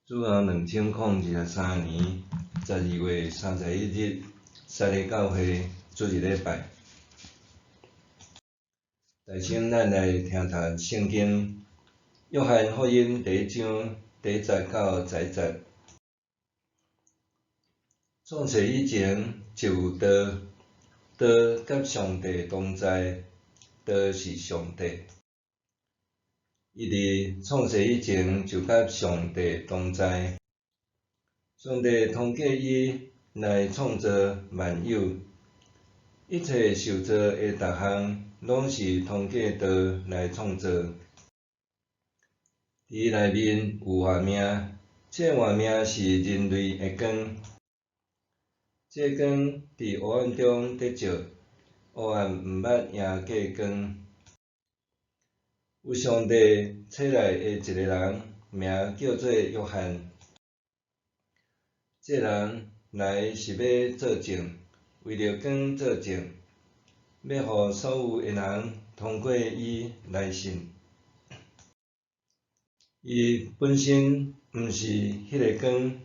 主後2023年12月31日，撒勒教會主日禮拜。首先，咱來聽讀聖經，約翰福音第一章第一節到11節。創世以前就有道，道佮上帝同在，道是上帝。伊佇創世以前就佮上帝同在，上帝通過伊來創造萬有，一切受造的逐項攏是通過道來創造。佇內面有活命，這活命是人類的光。這光佇黑暗中佇照，黑暗毋捌贏過光。有上帝差來的一个人，名叫做約翰。這人來是欲做證，為著光做證，欲予所有的人通過伊來信。伊本身毋是彼个光，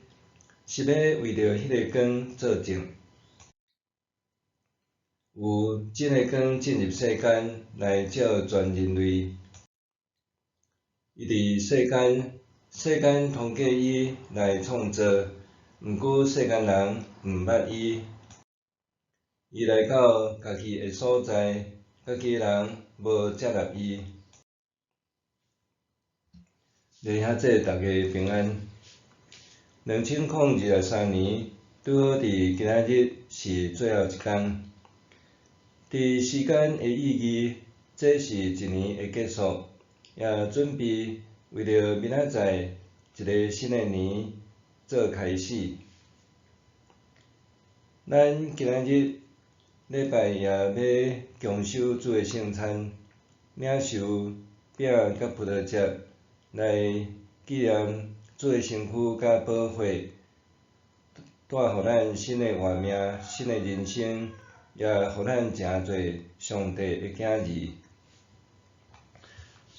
是欲為著彼个光做證。有真的光進入世間來照全人類。伊佇世間，世間通過伊來創造，毋過世間人毋捌伊。伊來到家己的所在，家己人無接納伊。弟兄姊妹，大家平安。2023年，拄好佇今仔日是最後一工。佇時間的意義，這是一年的結束。也準備為著明仔載一个新的年做開始。咱今仔日禮拜也欲共守主的聖餐，領受餅佮葡萄汁來紀念主的身軀佮寶血，帶予咱新的活命、新的人生，也予咱成做上帝的囝兒。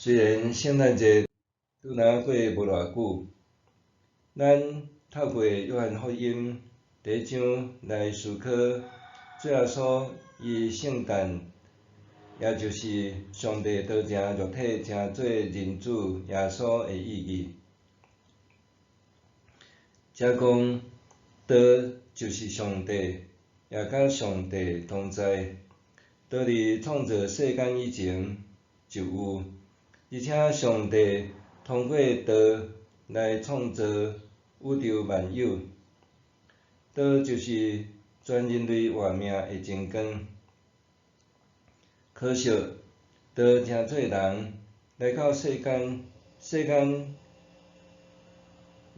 雖然聖誕節拄若過無偌久，咱透過約翰福音第一章來思考主耶穌伊聖誕，也就是上帝道成肉體成做人子耶穌的意義。遮講道就是上帝，也佮上帝同在。道佇創造世間以前就有。而且上帝通過道來創造宇宙萬有，道就是全人類活命的真光。可惜，道成做人來到世間，世間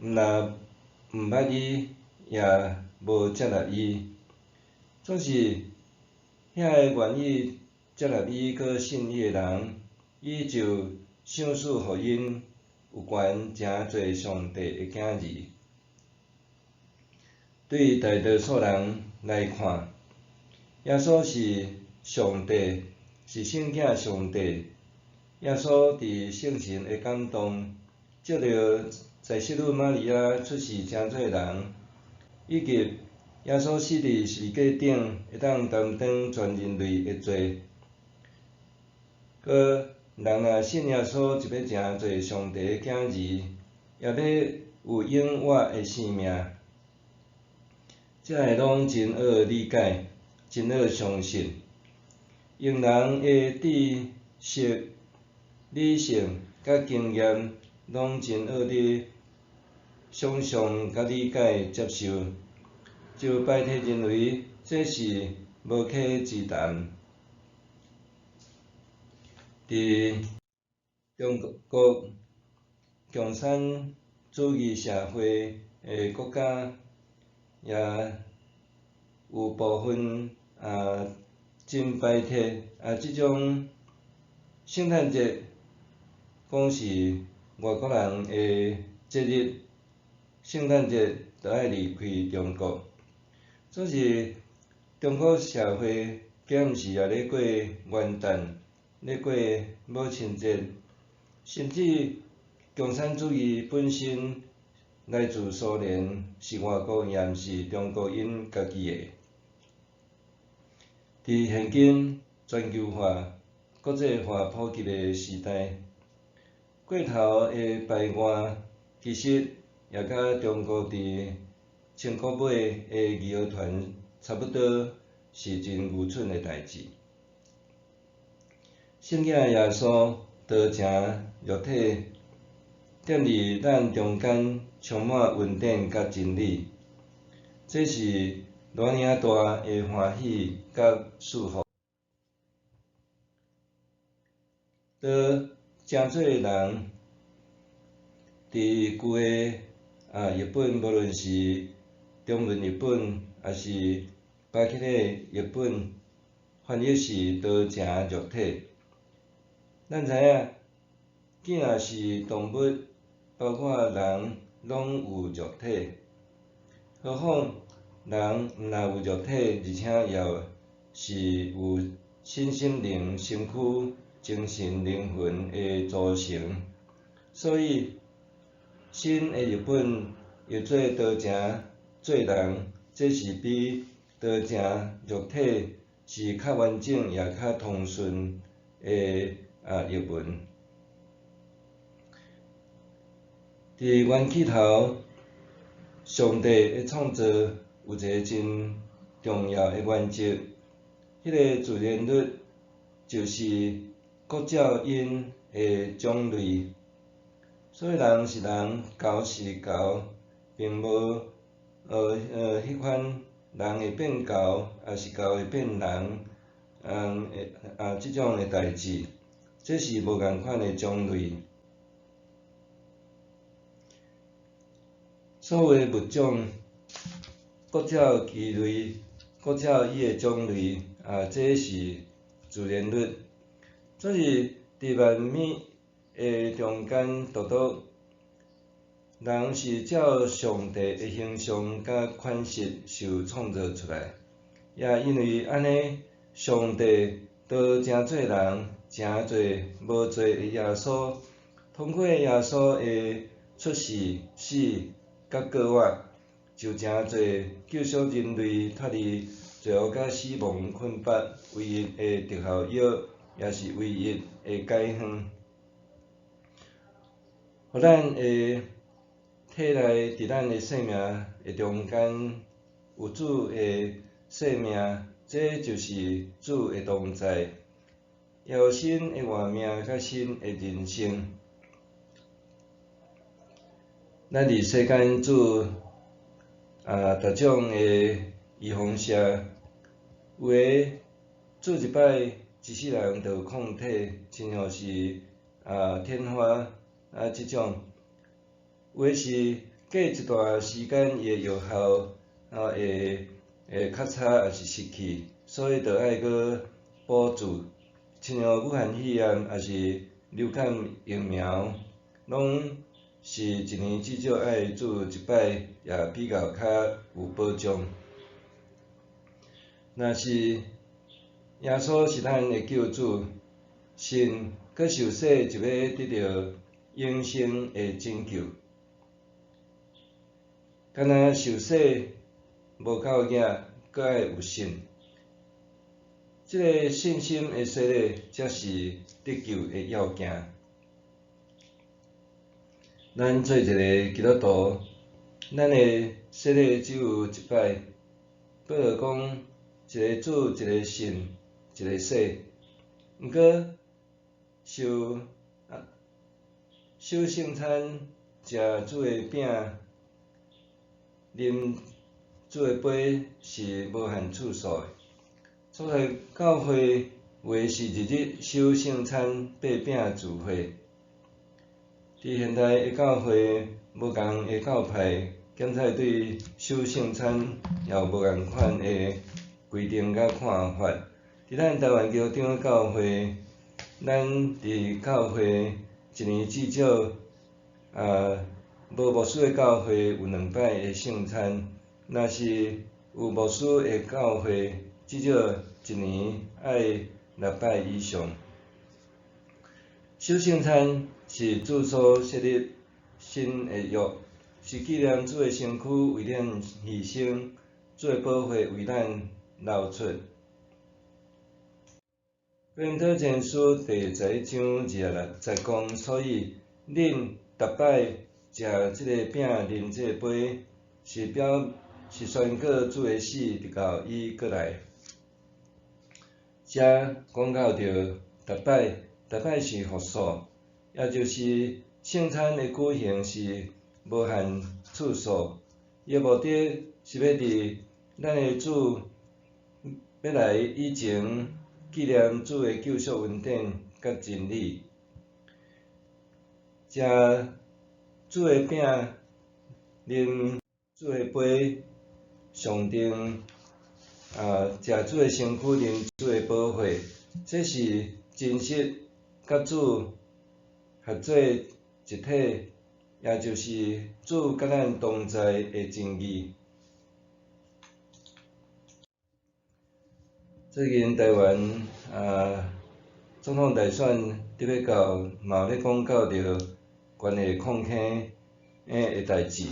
毋但毋捌伊，也無接納伊。總是遐个願意接納伊閣信伊的人，伊就賞賜予𪜶有權成做上帝的囝兒。對大多數人來看，耶穌是上帝，是聖囝上帝。耶穌佇聖神的感動，藉著在聖女瑪利亞出世成做人，以及耶穌死佇十字架頂，會當擔當全人類的罪。閣人若信耶穌，就欲成做上帝的囝兒，也欲有永活的生命。這个攏真好理解，真好相信。用人的知識、理性佮經驗，攏真好佇想像佮理解接受，就排斥認為這是無稽之談。佇中國共產主義社會的國家，也有部分啊真排斥啊這種聖誕節，講是外國人的節日，聖誕節就愛離開中國。總是中國社會，敢毋是也咧過元旦，咧過母親節，甚至共產主義本身來自蘇聯，是外國，也毋是中國𪜶家己的。佇現今全球化、國際化普及的時代，過頭的排外其實也佮中國佇清國尾的義和團差不多，是真愚蠢的代誌。聖囝耶穌道成肉體，踮佇咱中間充滿恩典佮真理，這是偌爾仔大的歡喜佮祝福。道成做人，佇舊的譯本，無論是中文譯本，抑是巴克禮譯本，翻譯是道成肉體。咱知影，囝若是動物，包括人，攏有肉體。何況人毋但有肉體，而且也是有身心靈、身軀、精神、靈魂的組成。所以，新的譯本譯做道成做人，這是比道成肉體是較完整也較通順的譯文。佇原起頭，上帝的創造有一个真重要的原則，彼个自然律就是各照𪜶的種類。所以人是人，猴是猴，並無彼款人會變猴，抑是猴會變人，這種的代誌，這是無仝款的種類。所謂物種，各照其類，各照伊的種類，這是自然律。所以佇萬物的中間，獨獨人是照上帝的形象佮款式受創造出來，也因為按呢，上帝道成做人，成做無罪的耶穌，通過耶穌的出世、死佮過活，就成做救贖人類脫離罪惡佮死亡捆綁唯一的特效藥，也是唯一的解方。予咱的體內，佇咱的生命的中間有主的生命，這就是主的同在，也有新的活命佮新的人生。咱佇世間注逐種的預防射，有的注一擺，一世人就有抗體，親像是天花這種；有的是過一段時間，伊的藥效會較差，抑是失去，所以就愛閣補注。親像武漢肺炎，抑是流感疫苗，攏是一年至少愛注一擺，也比較較有保障。若是耶穌是咱的救主，信閣受洗就欲得著永生的拯救。敢若受洗無夠額，閣愛有信。這个信心的洗禮，才是得救的要件。咱做一个基督徒，咱的洗禮只有一擺。保羅講，一个主，一个信，一个洗。毋過，受守聖餐、食主的餅、啉主的杯是無限次數的。所以教會有的是日日守聖餐、擘餅聚會。佇現代的教會，無仝的教派，檢採對守聖餐也有無仝款的規定佮看法。佇咱台灣基督長老教會，咱佇教會一年至少無牧師的教會有兩擺的聖餐，若是有牧師的教會，至少一年愛六擺以上。守聖餐是主所設立新的約，是紀念主的身軀為咱犧牲，主的寶血為咱流出。哥林多前書第11章26節講，所以恁逐擺食這个餅、啉這个杯，是表是宣告主的死，直到伊閣來。遮講到著逐擺，逐擺是複數，也就是聖餐的舉行是無限次數。伊的目的是欲佇咱的主欲來以前，紀念主的救贖恩典佮真理。食主的餅，啉主的杯，象徵食主的身軀，啉主的寶血，這是真實佮主合做一體，也就是主佮咱同在的真義。最近台灣總統大選佇欲到，嘛有咧講到著關係礦坑的代誌。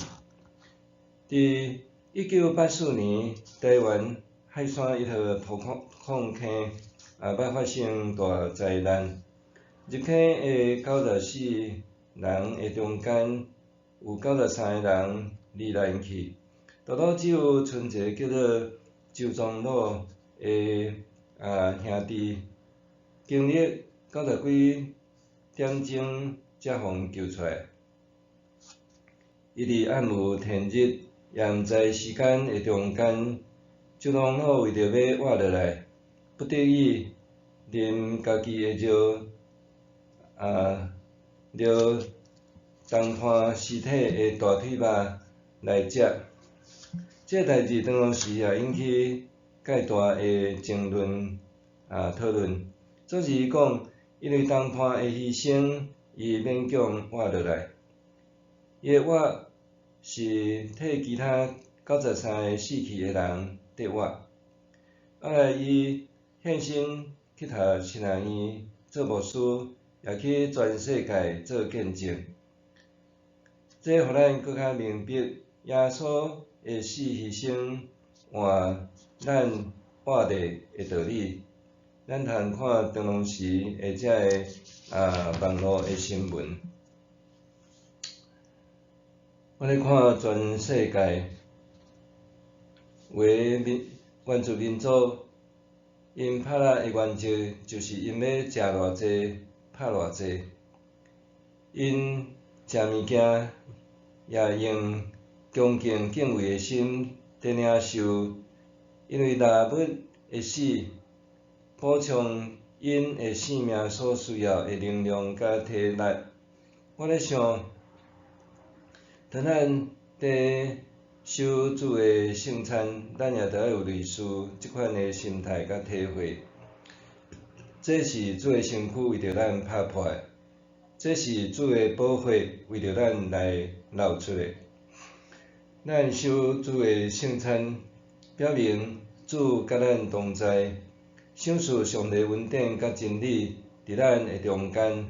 佇1984年，台灣海山一號土礦礦坑捌發生大災難，入坑的94人的中間，有93個人罹難去，獨獨只有賰一個叫做周宗魯的兄弟，經歷90幾點鐘才予𪜶救出來。伊佇暗無天日，也毋知時間的中間，周宗魯為著欲活落來，不得已啉家己的尿，尿同伴屍體的大腿肉來食。這个代誌當時也引起蓋大的爭論討論。總是伊講，因為同伴的犧牲，伊勉強活落來。伊的活是替其他93個死去的人佇活。後來伊獻身去讀神學院做牧師，也去全世界做見證。這予咱閣較明白耶穌的死犧牲換咱活著的道理。咱通看當時的這个網路的新聞。我咧看全世界有的民原住民族，𪜶拍獵的原則就是𪜶欲食偌濟，拍偌濟。𪜶食物件也用恭敬敬畏的心佇領受，因為獵物的死，補充𪜶的性命所需要的能量佮體力。我咧想，當咱佇守主的聖餐，咱也著愛有類似這款的心態佮體會。這是主的身軀為著咱拍破的，這是主的寶血為著咱來流出的。咱守主的聖餐，表明主佮咱同在，賞賜上帝恩典佮真理佇咱的中間，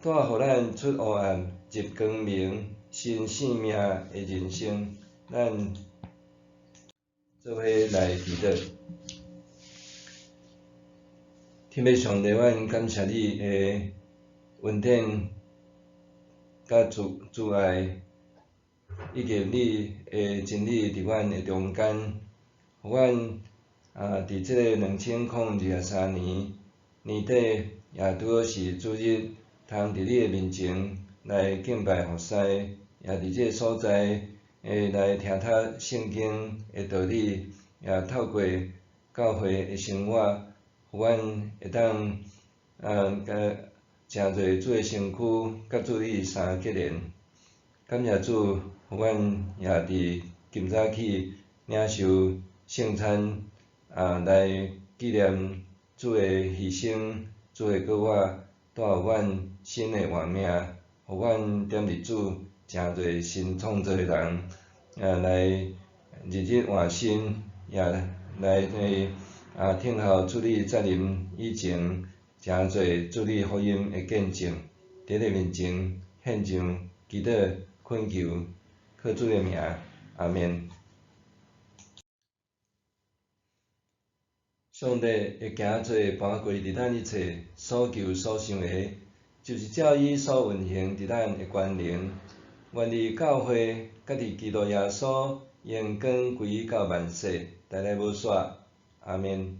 帶予咱出黑暗入光明新生命的人生。咱做伙來祈禱。天父上帝，阮感謝你的恩典佮慈愛，以及你的真理佇阮的中間，予阮佇這个2023年年底，也拄好是主日，通佇你的面前來敬拜服侍，也佇這个所在會來聽讀聖經的道理，也透過教會的生活，予阮會當佮成做主的身軀，佮主你相結連。感謝主，予阮也佇今早起領受聖餐，來紀念主的犧牲，主的復活，帶予阮新的活命，予阮踮佇主成做新創造的人，來日日換新，也來聽候主你再臨以前，成做主你福音的見證，佇你面前獻上祈禱懇求，靠主的名，阿免。上帝會行做搬過佇咱一切所求所想的，就是照伊所運行佇咱的權能。願佇教會，佮佇基督耶穌，榮光歸到萬世，代代無煞。阿免。